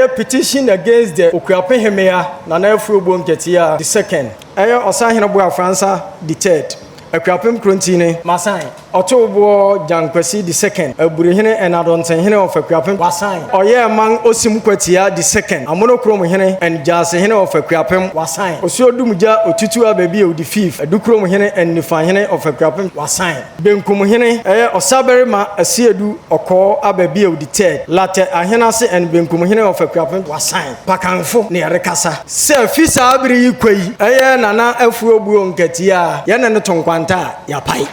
Ɛyɛ petition against the Okuapehemea Nana Afuobuo Nketia the second. Ɛyɛ Ɔsahene Boafransa the third. Akuapem Kurontini. Masan. Ɔtooboɔ Gyan Kwasi the second. Aburihene and Adɔntenhene of Akuapem. Wasan. Ɔyɛɛman Osim Kwatia the second. Amonokrom Hene and Gyaasehene of Akuapem. Wasan. Osuodumgya Otutu Ababio the fifth. Adukrom Hene and Nifahene of Akuapem. Wasan. Benkumhene ɛyɛ Ɔsabarima Asiedu Ɔkɔɔ Ababio the third. Latɛ Ahenase and Benkumhene of Akuapem. Wasan. Pakanfo ne yɛrekasa. Sɛ fi saa bere yi kɔ yi, ɛyɛ Nana Afuobuo Nketia a yɛne no to nkwanta a yɛapae.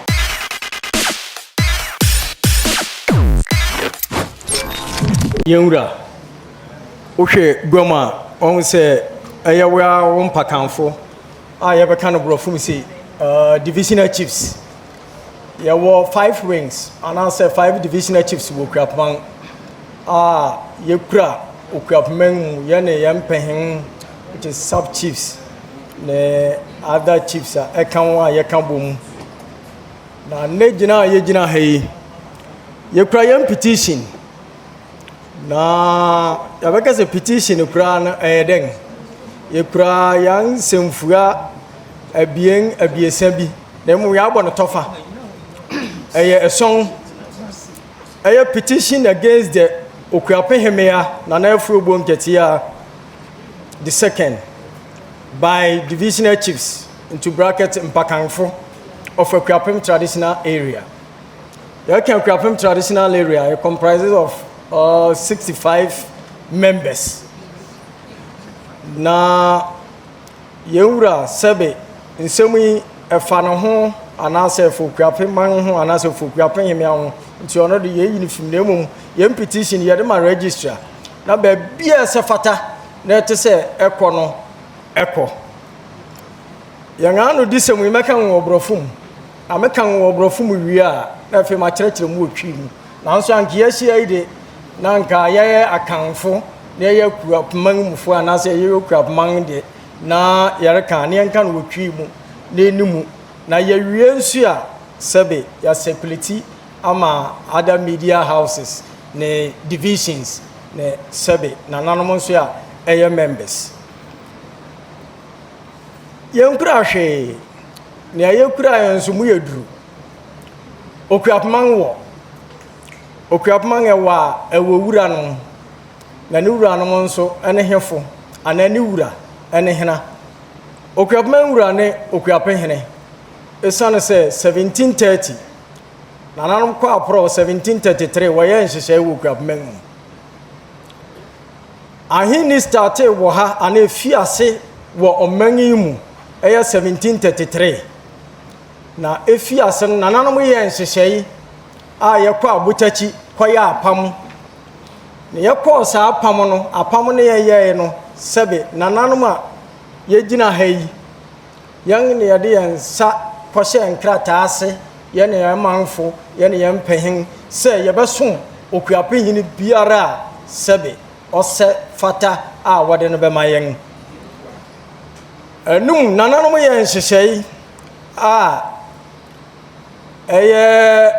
Yɛn wura, wohwɛ guam a, wahu sɛ ɛyɛ wo ara wo mpakanfo a yɛbɛka no borɔfo mu se divisional chiefs. Yɛwɔ five wings anaasɛ five divisional chiefs wɔ Okuapeman a yɛkura Okuapeman mu yɛne yɛn mpɛhen which is sub chiefs ne other chiefs a ɛka ho a yɛka bɔ mu. Na nnɛ gyina a yɛgyina ha yi, yɛkura yɛn petition. Na yɛbɛka sɛ petition koraa no ɛyɛ dɛn? Yɛkura yɛn nsɛmfua abien abiesa bi na mmom yɛabɔ no tɔfa. Ɛyɛ ɛsɔn. Ɛyɛ petition against the Okuapehemea Nana Afuobuo Nketia the second by divisional chiefs into bracket Mpakanfo of Akuapem traditional area. Yɛka Akuapem traditional area, it comprises of 65 members. Na yɛn wura sɛbe nsɛm yi ɛfa ne ho anaasɛ ɛfa Okuapem man ho anaasɛ ɛfa Okuapem hemea ho nti ɔno de yɛyi no fim na mmom yɛn petition yɛde ma registrar na baabi a ɛsɛ fata na ɛte sɛ ɛkɔ no ɛkɔ. Yɛn ano di sɛm yi mɛka wɔ borɔfo mu na mɛka wɔ borɔfo mu wie a na afei makyerɛkyerɛ mu wɔ twi mu nanso anka yɛahyia yi de na anka yɛyɛ akanfo na yɛyɛ Akuapem mufoɔ anaasɛ yɛyɛ Okuapeman deɛ na yɛreka na yɛnka no wɔ twi mu na ɛni na yɛwie nso a sɛbe yɛacirculate ama other media houses ne divisions ne sɛbe nananom nso a ɛyɛ members. Yɛnkura hwee nea yɛkura yɛn nso mu yɛ duru. Okuapeman wɔ Okuapeman ɛwɔ a ɛwɔ wura no na ne wuranom nso ne hefo anaa ne wura ne hena. Okuapeman wura ne Okuapehene. Esiane sɛ 1730 nananom kɔ aporɔw 1733 wɔyɛ nhyehyɛe wɔ Okuapeman mu. Ahenni startee wɔ ha anaa efi ase wɔ ɔman yi mu ɛyɛ 1733 na efi ase no nananom yɛ nhyehyɛe a yɛkɔ abotakyi kɔyɛ apam na yɛkɔɔ saa apam no apam no yɛyɛe no sɛbe nananom a yɛgyina ha yi yɛn ne yɛde yɛn nsa kɔhyɛ nkrataa ase yɛne yɛn manfo yɛne yɛn mpɛhen sɛ yɛbɛsom Okuapehene biara a sɛbe ɔsɛ fata a wɔde no bɛma yɛn. Ɛnum nananom yɛ nhyehyɛe a ɛyɛ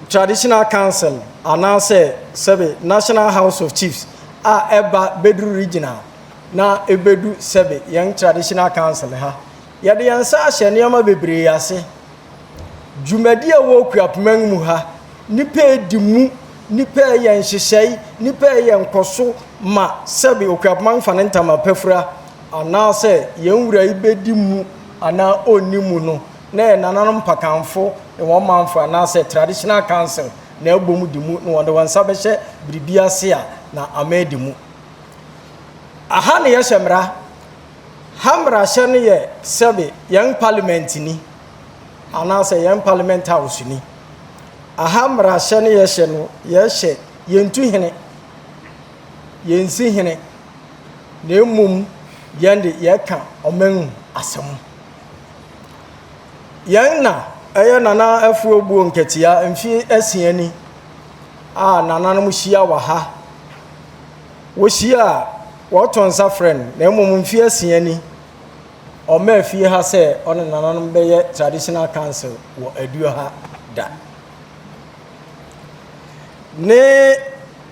traditional council anaasɛ sɛbe National House of Chiefs a ɛba bɛduru regional na ɛbɛdu sɛbe yɛn traditional council ha. Yɛde yɛn nsa ahyɛ nneɛma bebree ase. Dwumadi a ɛwɔ Okuapeman mu ha, nipa edi mu, nipa ɛyɛ nhyehyɛe, nipa ɛyɛ nkɔso ma sɛbe Okuapeman fa ne ntama pɛfura anaasɛ yɛn wura yi bɛdi mu anaa ɔnni mu no na yɛ nananom mpakanfo ne wɔn manfo anaasɛ traditional council na ɛbɔ mu di mu na wɔde wɔn nsa bɛhyɛ biribi ase a na ama adi mu. Aha na yɛhyɛ mmara. Ha mmarahyɛ no yɛ sɛbe yɛn parliament ni anaasɛ yɛn parliament house ni. Aha mmarahyɛ no yɛhyɛ no yɛhyɛ yɛntu hene, yɛnsi hene na mmom yɛn de yɛka ɔman mu asɛm. Yɛn na ɛyɛ Nana Afuobuo Nketia mfeɛ 6 ni a nananom hyia wɔ ha. Wɔhyia a wɔto nsa frɛ no na mmom mfeɛ 6 ni ɔmaa fie ha sɛ ɔne nananom bɛyɛ traditional council wɔ aduo ha da. Ne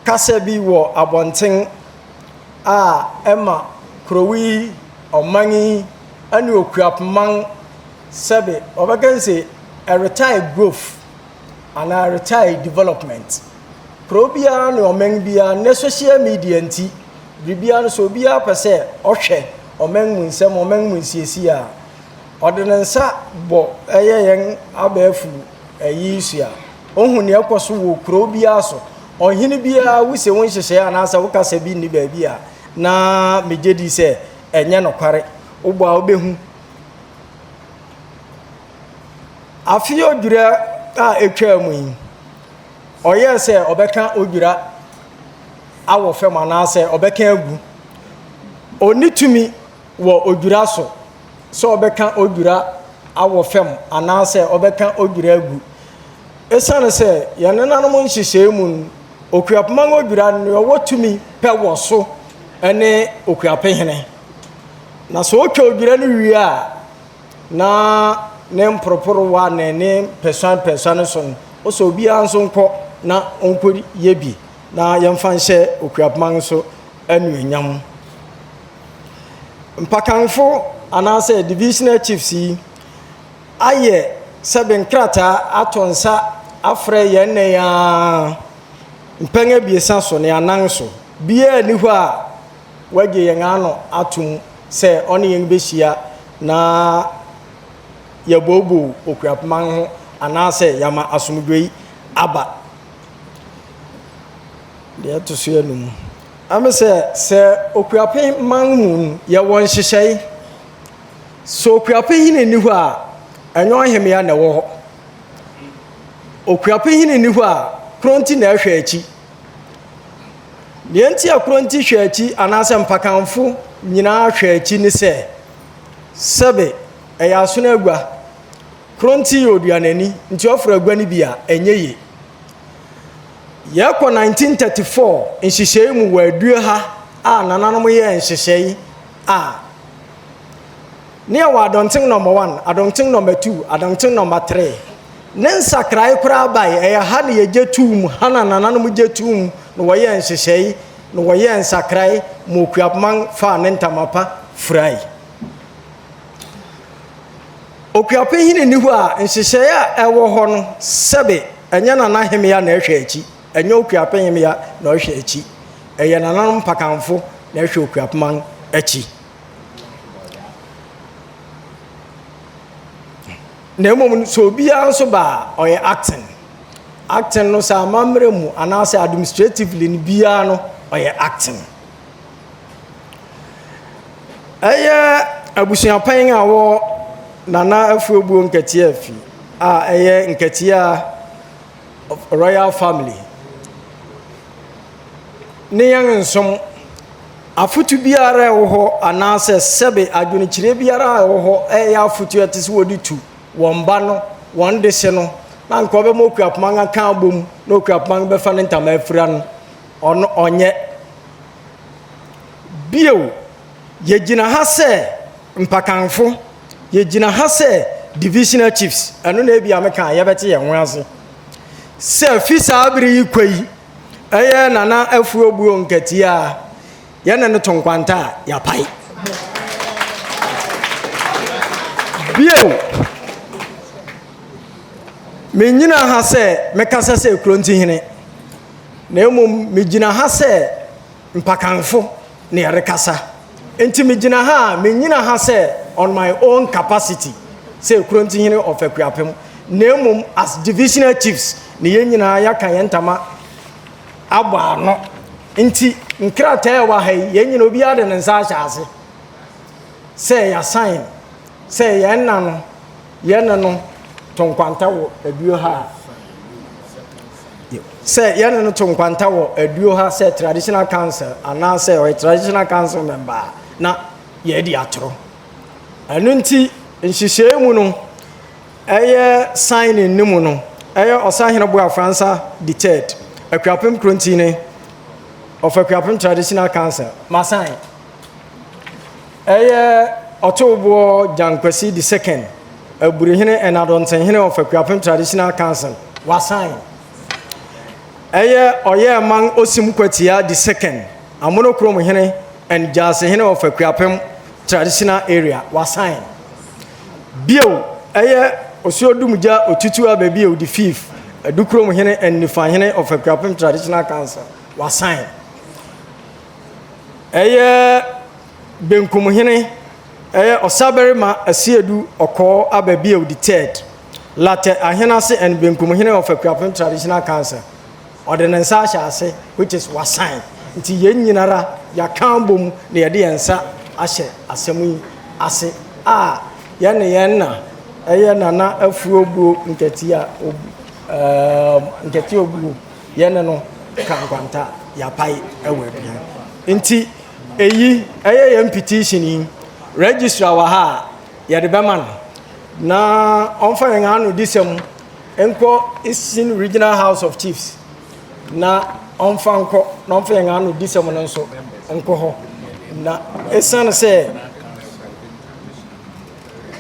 kasa bi wɔ abɔnten a ɛma kurow yi, ɔman yi ne Okuapman sɛbe wɔbɛka no se ɛretae growth anaa ɛretae development. Kurow biara ne ɔman biara nnɛ social media nti biribiara no sɛ obiara pɛ sɛ ɔhwɛ ɔman mu nsɛm, ɔman mu nsiesie a, ɔde ne nsa bɔ ɛyɛ yɛn abɛɛfo ayi so a, ohu nea ɛkɔ so wɔ kurow biara so. Ɔhene biara wose wo nhyehyɛe anaasɛ wo kasa bi nni baabi a, na megye di sɛ ɛnyɛ nokware. Wobɔ a wobɛhu. Afe odwira a ɛtwaa mu yi, ɔyɛɛ sɛ ɔbɛka odwira awɔ fam anaasɛ ɔbɛka agu. Ɔnni tumi wɔ odwira so sɛ ɔbɛka odwira awɔ fam anaasɛ ɔbɛka odwira agu. Esiane sɛ yɛn nenanom nhyehyɛe mu no, Okuapemman odwira no, nea ɔwɔ tumi pɛ wɔ so ne Okuapehene. Na sɛ otwa odwira no wie a, na ne mporoporowa ne ne mpɛsuampɛsua no so no, ɔsɛ obiara nso nkɔ na ɔnkɔyɛ bi na yɛmfa nhyɛ Okuapemman nso anuonyam. Mpakanfo anaasɛ divisional chiefs yi ayɛ sɛbe nkrataa ato nsa afrɛ yɛn nnɛ yi ara mpɛn abiɛsa so ne anan so. Biara nni hɔ a wagye yɛn ano atom sɛ ɔne yɛn behyia na yɛabooboo Okuapemman ho anaasɛ yɛama asomdwoe aba. Deɛ ɛto so anum, ɛne sɛ, sɛ Okuapemman mu no, yɛwɔ nhyehyɛe. Sɛ Okuapehene nni hɔ a, ɛnyɛ ɔhemmea na ɛwɔ hɔ. Okuapehene nni hɔ a, Kronti na ɛhwɛ akyi. Nea enti a Kronti hwɛ akyi anaasɛ mpakanfo nyinaa hwɛ akyi ne sɛ, sɛbe ɛyɛ asono agua. Kronti yɛ oduanani, nti ɔforo agua no bi a, ɛnyɛ ye. Yɛkɔ 1934 nhyehyɛe mu wɔ Adua ha a nananom yɛɛ nhyehyɛe a, Ne yɛwɔ Adɔnten nɔmba one, Adɔnten nɔmba two, Adɔnten nɔmba three. Ne nsakrae koraa bae. Ɛyɛ ha na yɛgye toom, ha na nananom gye toom na wɔyɛɛ nhyehyɛe na wɔyɛɛ nsakrae ma Okuapman faa ne ntama pa furae. Okuapehene nni hɔ a, nhyehyɛe a ɛwɔ hɔ no, sɛbe ɛnyɛ Nana Hemea na ɛhwɛ akyi, ɛnyɛ Okuapehemea na ɔhwɛ akyi, ɛyɛ nananom mpakanfo na ɛhwɛ Okuapman akyi. Na mmom sɛ obiara nso ba a, ɔyɛ acting. Acting no sɛ amammerɛ mu anaasɛ administratively no biara no, ɔyɛ acting. Ɛyɛ abusuapan a wɔ Nana Afuobuo Nkatia fi a ɛyɛ Nkatia royal family ne yɛn nsom Afotu biara a ɛwɔ hɔ anaasɛ sɛbe adwenekyerɛ biara a ɛwɔ hɔ ɛyɛ afotu a ɛte sɛ wɔde tu wɔn ba no, wɔn dehye no, na anka ɔbɛma okuapoma no aka abom na okuapoma no bɛfa ne ntama afira no, ɔno ɔnyɛ. Bio, yɛgyina ha sɛ mpakanfo, yɛgyina ha sɛ divisional chiefs, ɛno na ebia meka a yɛbɛte yɛn ho ase sɛ fi saa bere yi kɔ yi, Ɛyɛ Nana Afuo Buo Nkatia a yɛne no to nkwanta a yɛapae. Bio, mennyina ha sɛ mekasa sɛ Kurontihene, na mmom megyina ha sɛ mpakanfo na yɛrekasa. Nti megyina ha a, mennyina ha sɛ on my own capacity sɛ Kurontihene of Akuapem, na mmom as divisional chiefs na yɛn nyinaa yɛaka yɛn ntama abɔ ano. Nti nkrataa a ɛwɔ ha yi, yɛn nyinaa obiara de ne nsa ahyɛ ase sɛ yɛasan sɛ yɛn nna no yɛne no to nkwanta wɔ aduo ha a sɛ yɛne no to nkwanta wɔ aduo ha sɛ traditional council anaasɛ ɔyɛ traditional council member a na yɛadi atoro. Ɛno nti nhyehyɛe mu no ɛyɛ signing no mu no ɛyɛ Ɔsahene Boafransa the third Akuapem Kurontini of Akuapem Traditional Council masan. Ɛyɛ Ɔtowboɔ Gyan Kwasi the second, Aburihene and Adɔntenhene of Akuapem Traditional Council, wasan. Ɛyɛ Ɔyɛɛman Osim Kwatia the second, Amono Kurom Hene. and Gyasehene of Akuapem Traditional Area, wasign. Bio, ɛyɛ Osuodumgya Otutu Ababio the Fifth, Adukurom Hene and Nifahene of Akuapem Traditional Council, wasign. Ɛyɛ Benkumhene, ɛyɛ Ɔsabarima Asiedu Ɔkɔɔ Ababio the Third, Latɛ Ahenase and Benkumhene of Akuapem Traditional Council, Ɔde ne nsa ahyɛ ase which is wasan. Nti yɛn nyinara yɛaka abom na yɛde yɛn nsa ahyɛ asɛm yi ase a yɛne yɛn na ɛyɛ Nana Afuobuo Nketia Obu ɛɛm Nketia Obuo yɛne no ka nkwanta yɛapae ɛwɔ abien. Nti eyi ɛyɛ yɛn petition yi registrar wɔ ha a yɛde bɛma no na ɔmfa yɛn anodisɛm nkɔ Eastern Regional House of Chiefs na ɔmfa nkɔ na ɔmfa yɛn ano disɛm no nso nkɔ hɔ na ɛsiane sɛ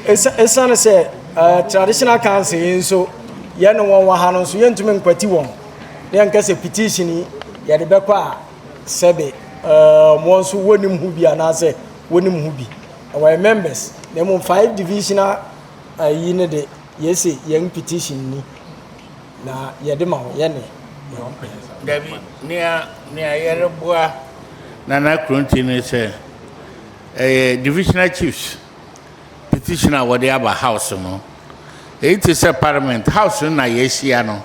ɛsiane sɛ uh, traditional council yi nso yɛne wɔn wɔ ha no nso yɛntumi nkwati wɔn na yɛnka sɛ petition yi yɛde bɛkɔ a sɛbe uh, wɔn nso wɔnim ho bi anaasɛ wɔnim ho bi wɔyɛ members na mmom five divisional ayi no de Yɛse yɛn petition ni na yɛde ma wo yɛne yɛn mpɛ. Dabi, nea nea yɛreboa Nana Kronti ne sɛ ɛyɛ divisional chiefs petition a wɔde aba house no. Eyi te sɛ parliament house no na yɛahyia no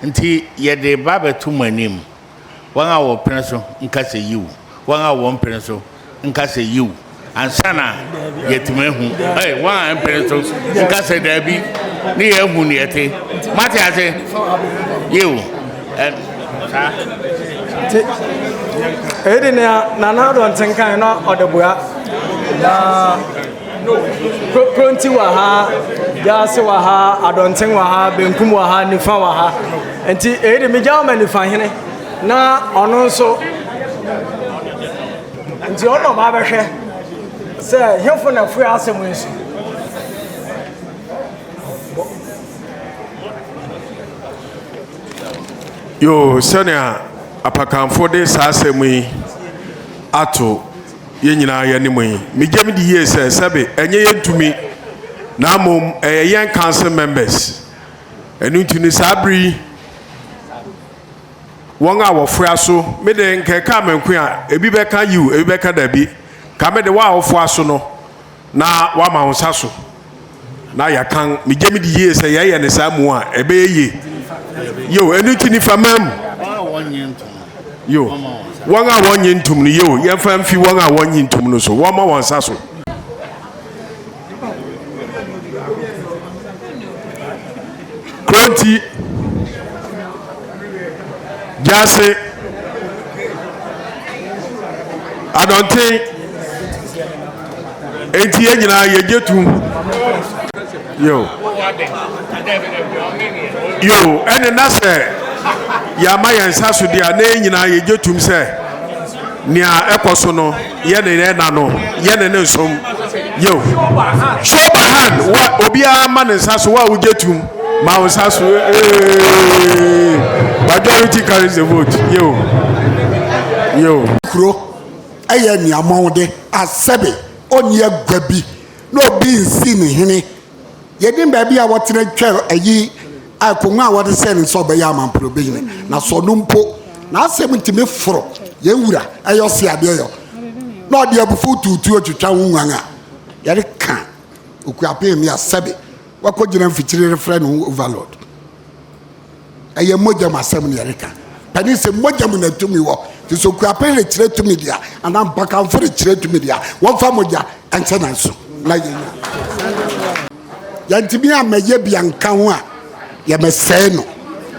nti yɛde ba abɛto mo anim. Wɔn a wɔpene so nka sɛ yiw, wɔn a wɔmpene so nka sɛ yiw, ansa na yɛatumi ahu. Ɛy, wɔn a ɛmpene so nka sɛ daabi, ne yɛahu nea ɛte. Moate ase? Yiw. Ɛ, saa. Nti, eyi de nea Nana Addo ntenkan na ɔde boa na Kronti wɔ ha, Gyaase wɔ ha, Adɔnten wɔ ha, Benkum wɔ ha, Nifa wɔ ha. Nti eyi de megya ama Nifa hene na ɔno nso nti ɔno ɔba abɛhwɛ sɛ hemfo na fua asɛm yi so. Yoo, sɛnea apakanfo de saa asɛm yi ato yɛn nyinaa yɛn anim yi, megye me di yie sɛ sɛbe ɛnyɛ yɛn tumi na mmom ɛyɛ yɛn council members. Ɛno nti no saa bere yi wɔn a wɔfoa so, me de nka ɛka amanku a ebi bɛka yiw, ebi bɛka dabi. Ka me de wɔn a wɔfoa so no na woama wo nsa so na yɛakan. Megye me di yie sɛ yɛyɛ ne saa mu a ɛbɛyɛ yie. Yo, ɛno nti nifa ma mu. Yo, wɔn a wɔnnye ntom no, yo, yɛmfa mfi wɔn a wɔnnye ntom no so, wɔmma wɔn nsa so. Kronti, Gyase, Adɔnten, enti yɛn nyinaa yɛgye tum. Yo. Yo, ɛne na sɛ yɛama yɛn nsa so deɛ a, na yɛn nyinaa yɛgye tum sɛ nea ɛkɔ so no yɛne yɛn na no yɛne ne nsom. Yo. Show by hand, wa obiara ma ne nsa so, wa a wogye tum ma wo nsa so. Ee, majority carries the vote. Yo. Yo. Kuro yɛ nea mɔwde a sɛbe ɔnni agua bi na obi nsi ne hene. Yɛnim baabi a wɔtena twa ayi akonnwa a wɔde sɛ no sɛ ɔbɛyɛ amanprobehene, na sɛ ɔno mpo n'asɛm ntumi foro yɛn wura ɛyɛ ɔse adeɛ yɔ na ɔde abufuw tuutuo twitwa ho nguan a yɛreka Okuapem a sɛbe wakɔgyina mfikyiri refrɛ ne ho overlord. Ɛyɛ mogya mu asɛm na yɛreka. Panin sɛ mogya mu na tumi wɔ. Nti sɛ Okuapem rekyerɛ tumi deɛ anaa Mpakamfo rekyerɛ tumi deɛ wɔmfa mogya nhyɛ nan so na yɛnya. Yɛntumi ammɛyɛ bi anka ho a yɛmɛsɛe no.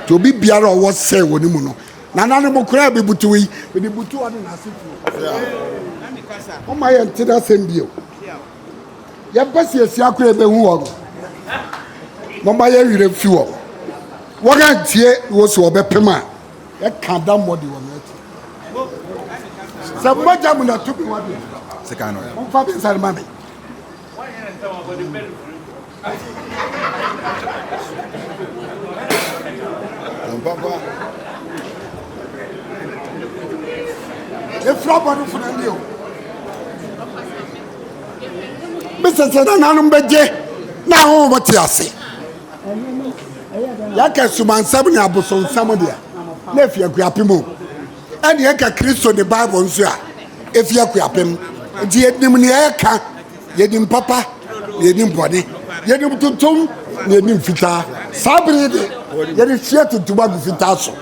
Nti obi biara a ɔwɔ sɛe wɔ ne mu no, nananom koraa bi butu yi, mede butu ɔne n'asefoɔ. Momma yɛnte n'asɛm bio. Yɛmpɛ sɛ yɛsi akora yɛbɛhu wɔn. Momma yɛn werɛ mfi wɔn. Wɔn antie na wɔsi wɔbɛpem a, yɛka adammɔ de wɔn akyi. Sɛ mogya mu na tumi wɔ deɛ, momfa me nsa no ma me. Efura bɔdefo no ani o. Mesɛ sɛ nananom bɛgye na ahonhom te ase. Yɛka sumansɛm ne abosonsɛm deɛ na efi Akuapem o. Ɛne yɛka Kristo ne Bible nso a efi Akuapem. Nti yɛnim nea yɛka, yɛnim papa na yɛnim bɔne, yɛnim tuntum na yɛnim fitaa. Saa bere yi de yɛde hyia tuntum agu fitaa so.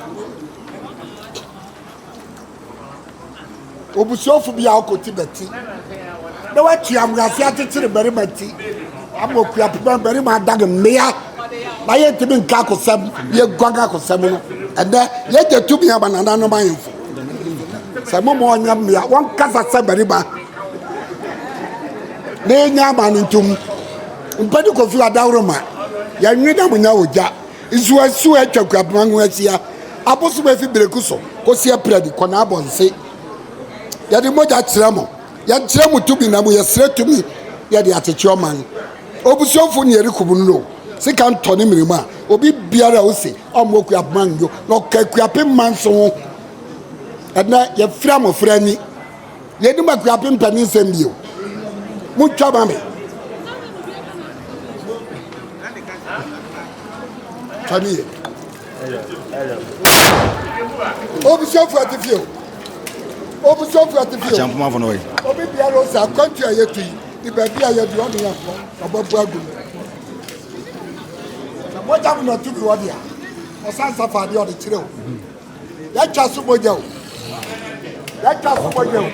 Obusuafo bi a ɔkɔ ti bɛti na watua amoase akyekyere barima ti ama okuapoma barima adan mmea na yɛntumi nka akosɛm yɛguan akosɛm no ɛnɛ yɛgye tumi ama nananom ahemfo sɛ moma ɔnyɛ mmea wɔnkasa sɛ barima na yɛnya ama no ntom mpɛde kofi adaworoma yɛnwe na monya ogya Nsuwansuwa atwa Kuapema ho ahyia. Abosom afi Bereku so kosi Apradi kɔ n'abɔnse. Yɛde mogya kyerɛ mo. Yɛnkyerɛ mo tumi na mo yɛsrɛ tumi yɛde akyekye ɔman. Obusuafo ne yɛrekum no no. Sika ntɔ ne mene mu a, obi biara a ose ɔmmɔ Kuapema nnwo na ɔka Akuapem manso ho. Ɛnnɛ yɛfira mmɔfra ani. Yɛnim Akuapem mpanin nsɛm bio. Montwa ma me. Twa ne yie. Obusuafo ate fie o. Obusuafo ate fie o. Akyɛnpomafo no wɔ yi. Obi biara ɔsɛ akwantu a yɛtu yi ne baabi a yɛdu ɔne yɛn kɔ ɔbɛbu agu mu. Sɛ mogya mu na tumi wɔ deɛ ɔsan safa adeɛ ɔde kyerɛ o. Yɛatwa so mogya o. Yɛatwa so mogya o.